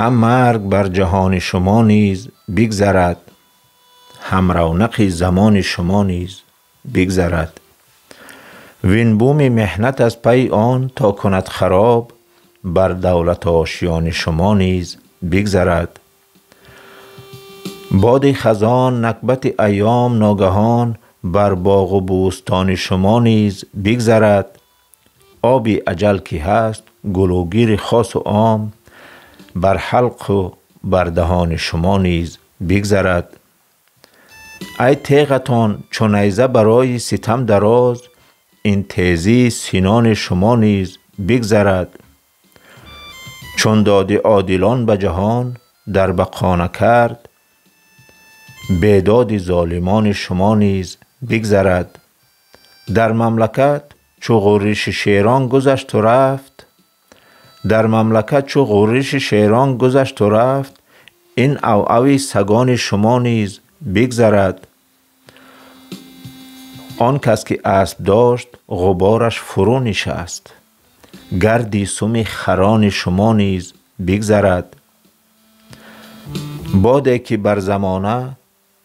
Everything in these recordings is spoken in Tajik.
Ҳам марг бар ҷаҳони шумо низ бигзарад, ҳам равнақи замони шумо низ бигзарад. Вин буми меҳнат аз пайи он то кунад хароб, бар давлатошиёни шумо низ бигзарад. Боди хазон накбати айём ногаҳон бар боғу бӯстони шумо низ бигзарад. Оби аҷал ки ҳаст гулӯгири хосу ом, бар ҳалқу бар даҳони шумо низ бигзарад. Ай теғатон чу найза барои ситам дароз, ин тезии синони шумо низ бигзарад. Чун доди одилон ба ҷаҳон дар бақо накард, бедоди золимони шумо низ бигзарад. Дар мамлакат чу ғурриши шерон гузашту рафт, дар мамлакат чу ғурриши шерон гузашту рафт, ин авъави сагони шумо низ бигзарад. Он кас ки асп дошт ғубораш фурӯ нишаст, гарди суми харони шумо низ бигзарад. Боде ки бар замона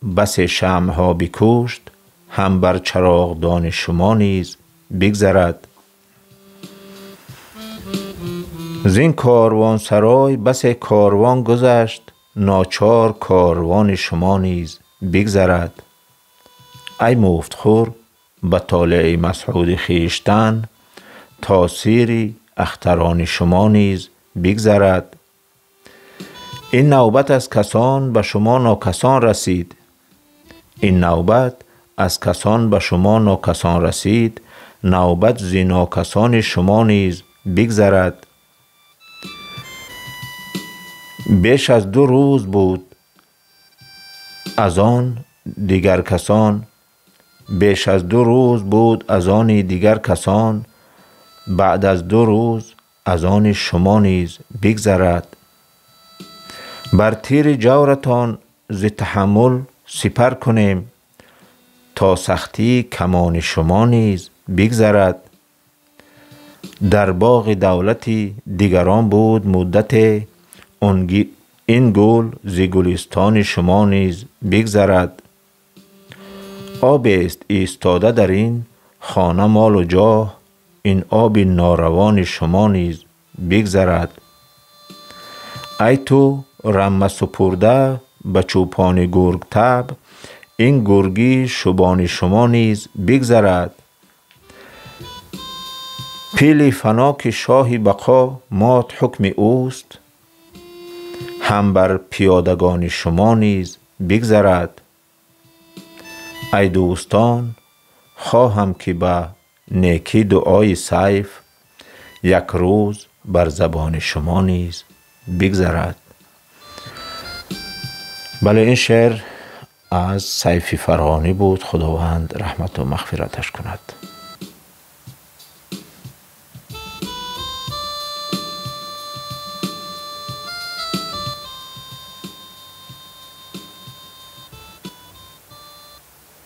басе шамъҳо бикушт, ҳам бар чароғдони шумо низ бигзарад. Зин корвонсарой басе корвон гузашт, ночор корвони шумо низ бигзарад. Ай муфтхӯр ба толеи масъуди хештан, то сири ахтарони шумо низ бигзарад. Ин навбат аз касон ба шумо нокасон расид, ин навбат аз касон ба шумо нокасон расид, навбат зи нокасони шумо низ бигзарад. Беш аз 2 рӯз буд аз он дигар касон, беш аз 2 рӯз буд аз они дигар касон, баъд аз 2 рӯз аз они шумо низ бигзарад. Бар тири ҷавратон зи таҳаммул сипар кунем, то сахтии камони шумо низ бигзарад. Дар боғи давлати дигарон буд муддате, ин гул зи гулистони шумо низ бигзарад. Обест истода дар ин хона молу ҷоҳ, ин оби норавони шумо низ бигзарад. Ай ту рамма супурда ба чӯпони гургтаб, ин гурги шубони шумо низ бигзарад. Пили фано ки шоҳи бақо мот ҳукми ӯст, ҳам бар пиёдагони шумо низ бигзарад. Ай дӯстон, хоҳам ки ба некӣ дуои сайф як рӯз бар забони шумо низ бигзарад. Бале, ин шеър аз Сайфи Фарғонӣ буд. Худованд раҳмату мағфираташ кунад.